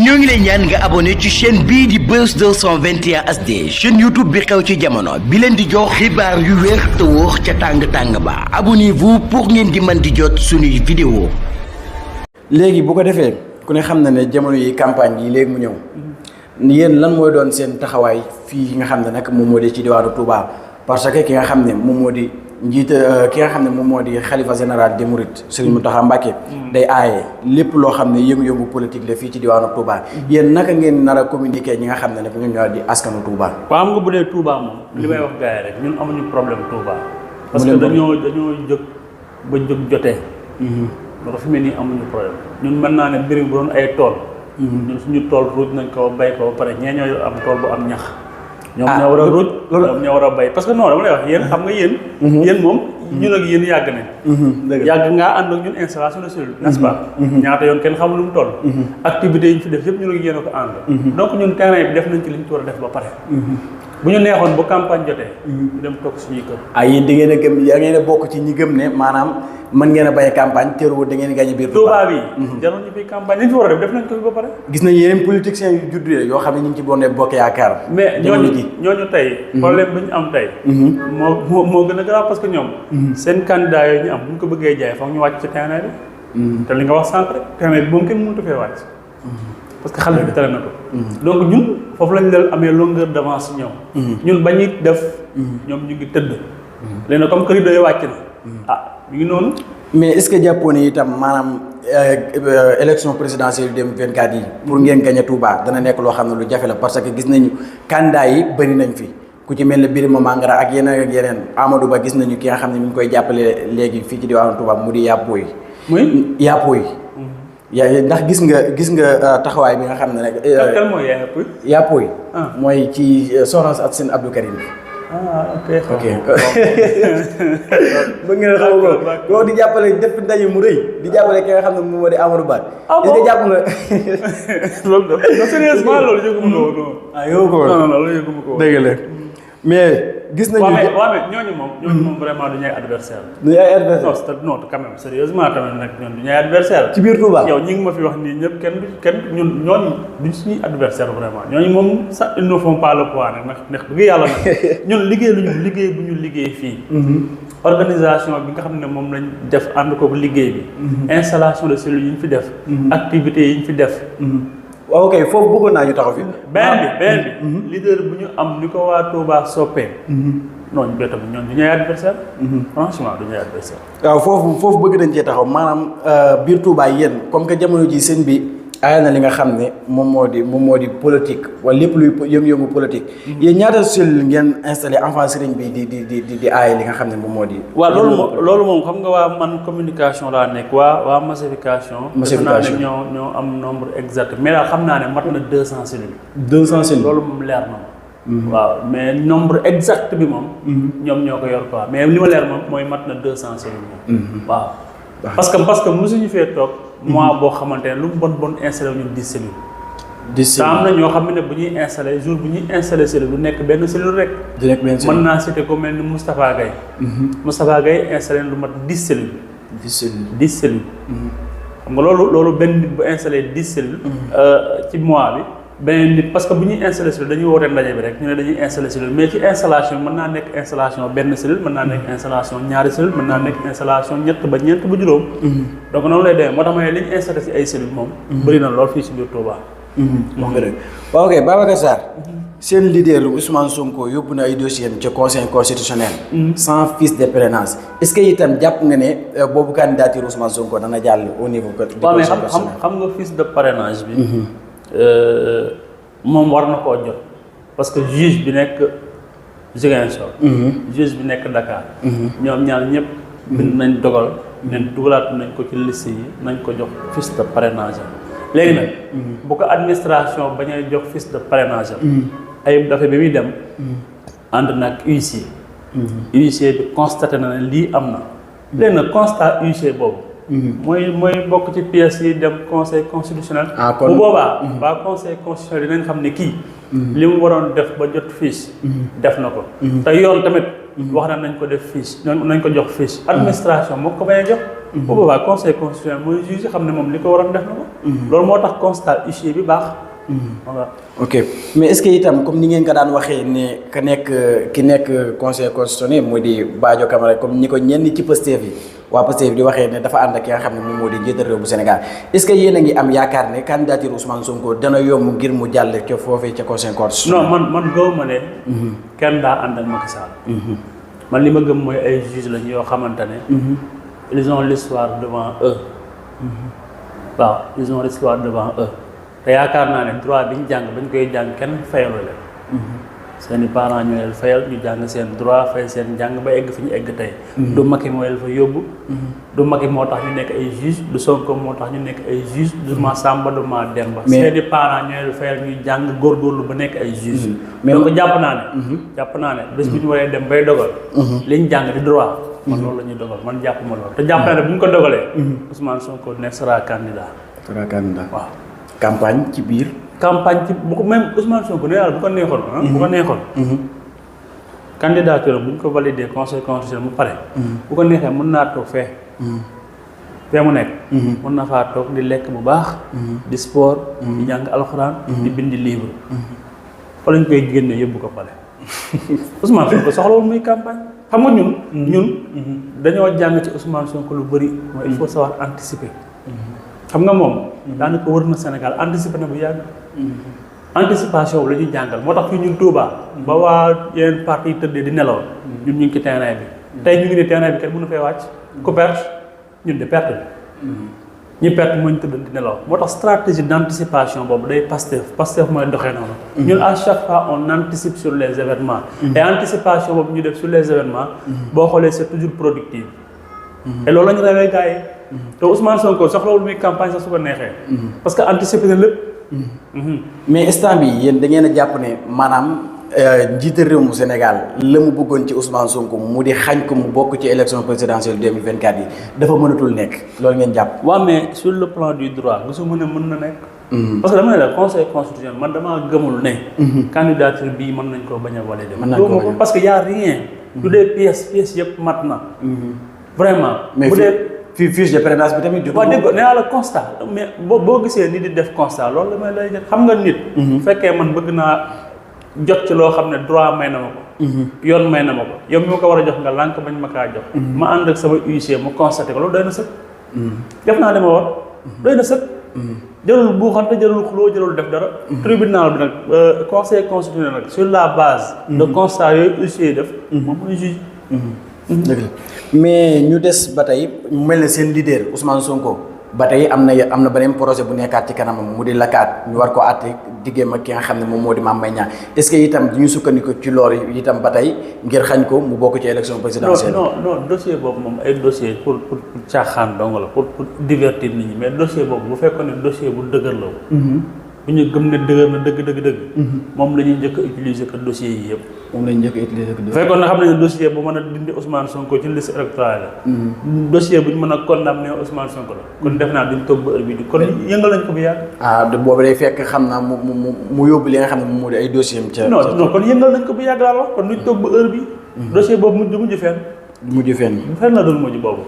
ñoo ngi lay ñaan nga abonné ci chaîne bii di Buzz 221 HD chaîne YouTube bi xew ci jamono bi leen di jox xibaar yu wér te wóor ca tàng-tàng ba abonnez-vous pour ngeen di mën di jot suñuy vidéo. léegi bu ko defee ku ne xam na ne jamono yi campagne yi léegi mu ñëw yéen lan mooy doon seen taxawaay fii nga xam ne nag moom moo di ci diwaanu Touba parce que ki nga xam ne moom moo di ki nga xam ne moom moo di xalifa général des Mourides Serigne Mountakha Mbacké day aaye lépp loo xam ne yëngu-yëngu politique la fii ci diwaanu Touba yéen naka ngeen nar a communiquer ñi nga xam ne nag ñun ñoo di askanu Touba. waaw xam nga bu dee Touba moom li may wax gars yi rek ñun amuñu problème Touba parce que dañoo jóg ba jóg jotee donc fi mu ne nii amuñu problème ñun mën naa ne mbir bu doon ay tool ñun suñu tool ruuj nañ ko bay ko ba pare ñee ñoo am tool bu am ñax ñoom ñoo war a ruuj ñoom ñoo war a bay parce que non dama lay wax yéen xam nga yéen moom ñun ak yéen yàgg nañ yàgg ngaa ànd ak ñun installation de cellule n'est-ce pas ñaata yoon kenn xamul lu mu toll activités yi ñu fi def yëpp ñun ak yéen a ko ànd donc ñun terrain bi def nañ ci li ñu ci war a def ba pare bu ñu neexoon bu campagne jotee ñu dem toog suñuy kër yéen da ngeen a gëm da ngeen a bokk ci ñi gëm ne maanaam mën ngeen a bay campagne teewul da ngeen gagné biir Touba bi jarul ñu fi campagne li ñu fi war a def nañ ko fi ba pare gis nañ yeneen politiciens yu judd yoo xam ne ñu ngi ci bonne bokk yaakaar mais ñooñu tey problème bi ñu am tey moo gën a grave parce que ñoom seen candidat yooyu ñu am bu ñu ko bëggee jaay foog ñu wàcc ci terrain bi te li nga wax sànq rek terrain bi moom kenn mënut a fee wàcc parce que xale bi tere na ko donc ñun foofu lañ leen amee longueur d'avance ñoom ñun ba ñuy def ñoom ñu ngi tëdd léegi nag comme que doy wàcc na mi ngi noonu mais est-ce que jàppoo ne itam maanaam élection présidentielle 2024 yi pour ngeen gagné Touba dana nekk loo xam ne lu jafe la parce que gis nañu candidat yi bëri nañ fi ku ci mel ne Birima Mangara ak yeneen Amadou Ba gis nañu ki nga xam ne mi ngi koy jàppale léegi fii ci diwaanu Touba mu di Yàppoo yi ndax gis nga taxawaay bi nga xam ne rek. kan mooy Yàppoo yi mooy ci soxna ak seen Abdou Karim ok bëgg ngeen xam ko di jàppale def ndaje mu rëy di jàppale ki nga xam ne moom moo di Amadou Ba est-ce que jàpp nga loolu sérieusement loolu yëguma ko woon yëgu ko non loolu yëguma ko woon dëgg la mais gis nañu mais ñooñu moom vraiment du ñuy adversaire non quand même sérieusement tamit nag ñoom du ñuy adversaire ci biir Touba yow ñi ngi ma fi wax nii ñëpp kenn ñun ñooñu duñ suñuy adversaire vraiment ñooñu moom sax ils ne font pas le poids nag ndax dëgg yàlla nag ñun liggéey bu ñu liggéey fii organisation bi nga xam ne moom lañ def ànd ko liggéey bi installation de cellules yi ñu fi def activités yi ñu fi def waaw ok foofu bëggoon naa ñu taxaw fi beneen bi leader bu ñu am ni ko waa Touba soppee noonu bee tamit ñoom du ñuy adversaire franchement du ñuy adversaire waaw foofu bëgg nañ cee taxaw maanaam biir Touba yéen comme que jamono ji sëñ bi aaya na li nga xam ne moom moo di politique wala lépp luy yëngu-yëngu politique yéen ñaata cellule ngeen installé enfant sëriñ bi di aaya li nga xam ne moom moo di waaw loolu moom xam nga waa man communication laa nekk waa massification defe naa ne ñoo am nombre exact mais daal xam naa ne mat na 200 cellules 200 cellules loolu moom leer na ma waaw mais nombre exact bi moom ñoom ñoo ko yor quoi mais li ma leer moom mooy mat na 200 cellules moom waaw parce que mosuñu fee toog mois boo xamante ne lu mu bon installé ñun 10 cellules. 10 cellules am na ñoo xam ne bu ñuy installé jour bu ñuy installé cellule du nekk benn cellule rek. du nekk benn cellule mën naa cité ko mel ni Moustapha Gaye. Moustapha Gaye installé lu mat 10 cellules. 10 cellules. xam nga loolu benn nit bu installé 10 cellules. ci mois bi. beneen nit parce que bu ñuy installé cellule dañuy woote ndaje bi rek ñu ne dañuy installé cellule mais ci installation mën naa nekk installation benn cellule mën naa nekk installation ñaari cellule mën naa nekk installation ñett ba ñeent ba juróom donc noonu lay demee moo tax ma ne li ñu installé ci ay cellule moom bëri na lool fii ci biir Touba wax nga dëgg waaw ok Babacar Sarr seen leader Ousmane Sonko yóbbu na ay dossiers ca conseil constitutionnel sans fiche de parrainage est-ce que itam jàpp nga ne boobu candidature Ousmane Sonko dana jàll au niveau du conseil constitutionnel xam nga fiche de parrainage bi moom war na koo jot parce que juge bi nekk Ziguinchor juge bi nekk Dakar ñoom ñaar ñëpp bind nañ dogal ne dugalaat nañ ko ci liste yi nañ ko jox fiche de parrainage léegi nag bu ko administration bañ a jox fiche de parrainage ay dafa bi muy dem ànd nag huissier bi constaté na ne lii am na léegi nag constat huissier boobu mooy bokk ci pièces yi dem conseil constitutionnel bu boobaa waa conseil constitutionnel dinañ xam ne kii li mu waroon def ba jot fiche def na ko te yoon tamit wax na nañ ko def fiche nañ ko jox fiche administration moo ko bañ a jox bu boobaa conseil constitutionnel mooy juge xam ne moom li ko waroon def na ko. loolu moo tax constat huissier bi baax. voilà. ok mais est-ce que itam comme ni ngeen ko daan waxee ne ki nekk conseil constitutionnel mu di Badio Camara comme ni ko ñenn ci Pastef yi waa Pastef di waxee ne dafa ànd ak ki nga xam ne moom moo di njiital réew bu Sénégal est-ce que yéen a ngi am yaakaar ne candidature Ousmane Sonko dana yomb ngir mu jàll ca foofee ca conseil constitutionnel. non man gaw ma ne. kenn daa ànd ak Macky Sall. man li ma gëm mooy ay juges lañ yoo xamante ne. ils ont l'histoire devant eux. waaw ils ont l'histoire devant eux. te yaakaar naa ne droit bi ñu jàng bañ koy jàng kenn fayalu leen. seen i parents ñoo leen fayal ñu jàng seen droit fay seen jàng ba egg fi ñu egg tey. du Macky moo leen fa yóbbu. du Macky moo tax ñu nekk ay juge du Sonko moo tax ñu nekk ay juge du ma Samba du ma Demba. seen i parents ñoo leen fayal ñuy jàng góorgóorlu ba nekk ay juge. mais donc jàpp naa ne bés bu ñu waree dem bay dogal. li ñu jàng di droit. man loolu la ñuy dogal man jàpp ma loolu. te jàpp naa ne bu ñu ko dogalee. Ousmane Sonko nekk sera candidat. sera candidat waaw. campagne ci biir. campagne ci bu ko même Ousmane Sonko ne yàlla bu ko neexoon. bu ko neexoon. candidature bu ñu ko validé conseil constitutionnel mu pare. bu ko neexee mën naa toog fee. fee mu nekk. mën na faa toog di lekk bu baax. di sport. di jàng alxuraan. di bindi livre. fa lañ koy génne yóbbu ko pare. Ousmane Sonko soxlawul muy campagne. xam nga ñun dañoo jàng ci Ousmane Sonko lu bëri. mooy il faut savoir anticiper. xam nga moom. daanaka wër na Sénégal anticiper na bu yàgg. anticipation bi la ñuy jàngal moo tax fii ñun Touba. ba waa yeneen parti yi tëddee di nelaw. ñun ñu ngi ci terrain bi. tey ñu ngi ne terrain bi kenn mënu fee wàcc. ku perte ñun de perte bi. ñi perte moo ñu tëdd di nelaw moo tax stratégie d' anticipation boobu day Pastef mooy doxee noonu. ñun à chaque fois on anticipe sur les événements. et anticipation boobu ñu def sur les événements. boo xoolee c' est toujours productif. et loolu la ñu rawee gars yi. te Ousmane Sonko soxlawul muy campagne sax su ko neexee. parce que anticiper na lépp. mais instant bi yéen da ngeen a jàpp ne maanaam njiital réew mu Sénégal la mu bëggoon ci Ousmane Sonko mu di xañ ko mu bokk ci élection présidentielle 2024 yi dafa mënatul nekk loolu ngeen jàpp. waaw mais sur le plan du droit gisuma ne mën na nekk. parce que dama ne la conseil constitutionnel man damaa gëmul ne. candidature bii mën nañ koo bañ a valider. mën nañ koo parce que y' a rien. du dee pièces yëpp mat na. vraiment mais bu dee. fii fiche de parrainage bi tamit. waaw dégg nga nee naa la constat mais boo gisee nit di def constat loolu la may lay jot xam nga nit. bu fekkee man bëgg naa jot ci loo xam ne droit may na ma ko. yoon may na ma ko yow mi ma ko war a jox nga lànk bañ ma kaa jox. ma ànd ak sama huissier mu constaté ko loolu doy na sëkk. def naa li ma war. doy na sëkk. jarul buuxante jarul xuloo jarul def dara. tribunal bi nag conseil constitutionnel nag sur la base. de constat yooyu huissier def. moom mooy juge. dëgg la mais ñu des ba tey mu mel ne seen leader Ousmane Sonko ba tey am na beneen projet bu nekkaat ci kanamam mu di lakaat ñu war ko àtte diggéem ak ki nga xam ne moom moo di Mame Mbaye Niang est-ce que itam ñu sukkandiku ci loolu itam ba tey ngir xañ ko mu bokk ci élection présidentielle. non dossier boobu moom ay dossier pour caaxaan dong la pour divertir nit ñi mais dossier boobu bu fekkoon ne dossier bu dëgër la bu ñu gëm ne dëgër na dëgg. moom la ñuy njëkk a utiliser que dossier yi yëpp. moom la ñuy njëkk a utiliser que bu fekkoon ne xam nañu dossier bu mën a dindi Ousmane Sonko ci liste électorale la. dossier bu ñu mën a condamner Ousmane Sonko la. kon def naa duñ toog ba heure bii kon yëngal nañ ko bu yàgg. boobu day fekk xam naa mu yóbbu li nga xam ne moom moo di ay dossier am ca. non kon yëngal nañ ko bu yàgg laa wax kon duñ toog ba heure bi dossier boobu mujj fenn. mujj fenn. fenn la doon mujj boobu.